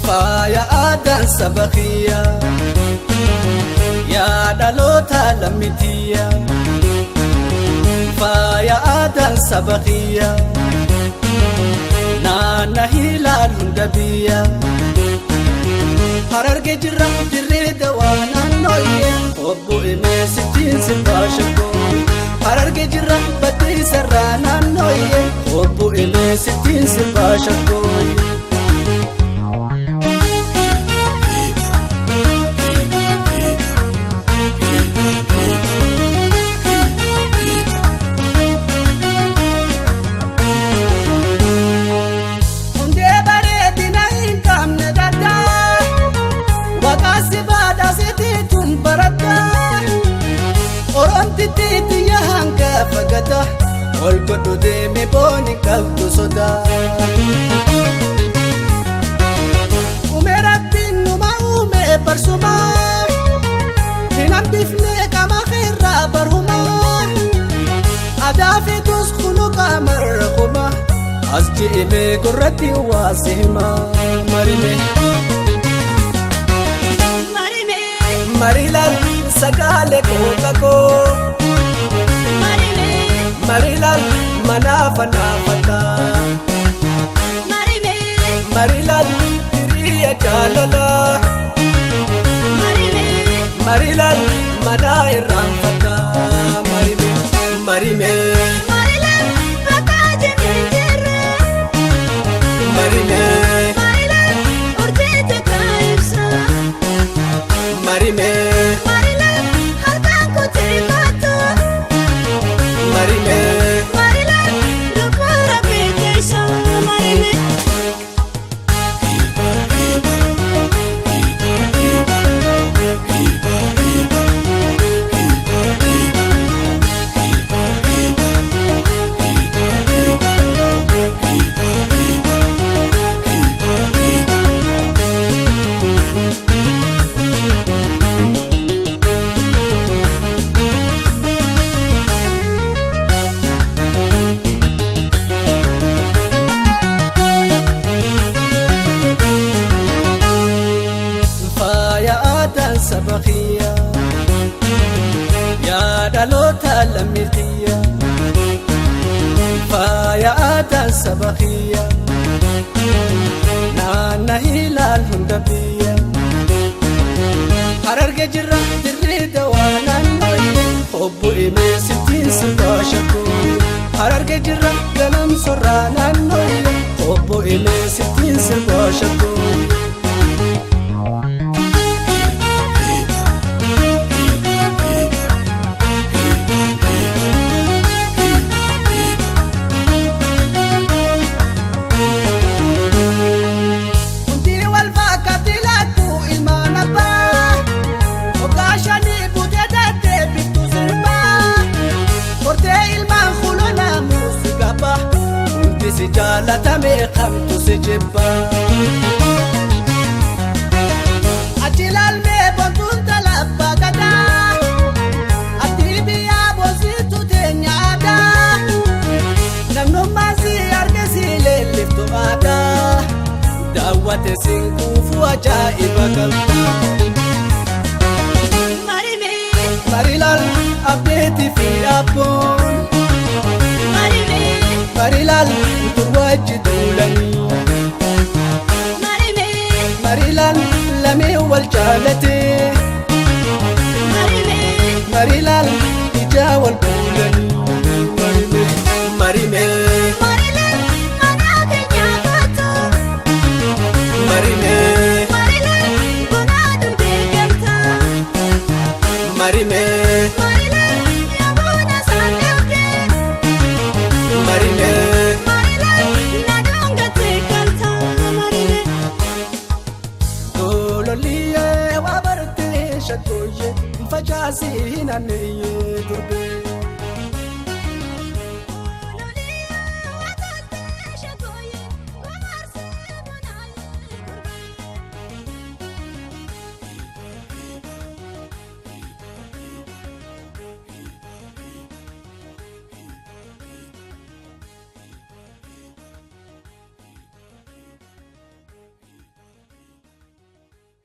Faaya aadaan saba kiyya, yaa dhaloota lammitiyya. Faaya aadaan saba kiyya, naanna hiilaan hunda biyya. Hararge jirra dirree dawaa naannooyye, obbo Imeesittiin sirbaa shakkoo. Hararge jirra baddeessarraa naannooyye, obbo Imeesittiin sirbaa shakkoo. Hundee bareedina hin qabne daddaa, waqaasi baadhaasitii tun baraddaa. Oromtitti tiyya hanga fagata, ol godhu deeme booni qabdu sodaa. Uume rabbiin numa uume barsumaa, hin hambifne qama keerraa barumaa. Aadaa feetus kuluqa marquma, as je'ime gurratti waa si hima marime. Marime, Marilaal sagale kooka koo, marime, marilaal manaafa naafata, marime, marilaal hiriya jaalalaa, marime, marilaal manaa irraanfata marime marime marilaan bakka jennee jirre. Marime. Marilaan urjii ibsa. Marime. Marilaan harkaan kutee kottu. Marime. Marilaan lubbuu rabbii keessa marime. Faaya aadaan saba kiyya, yaa dhaloota lammitiyya. Faaya aadaan saba kiyya, naanna ilaal hunda biyya. Hararge jirra dirree dawaa naannooyye, obbo Imeesittiin sirbaa shakkoo. Hararge jirra ganam sorraa naannooyye, obbo Imeesittiin sirbaa shakkoo. Hundi wal fakkaatti laattu ilmaan abbaa. Hoggaa shanii buutee deddeebiftu sirbaa. Hortee ilmaan fuulona muuziqaa. Hundi si jaalatame kamtu si jibba. Achi ilaalmee boontuun talabbaa gadaa. Ati biyyaa boonsitu teenya aadaa. Namnummaan si arge si leelliftu aadaa. Daawwate siin kuufu ajaa'iba qabda. Marime, Marilaal abdeetii fi abboon. marime, Marilaal durwaachi duulanii. marime, Marilaal lamee wal jaalatee. marime, Marilaal ijaa wal fuulanii. Marime marime marilaan mana keenya kottu. Marime. Marilaan bunaa dhugdee gamta. Marime. Marilaan yaabuna saanqabdee. Marime. Marilaan na dhungatee galta marime. Gololliyyee waa bartee shakkooyyee facaase. Baasii naannoo durbee.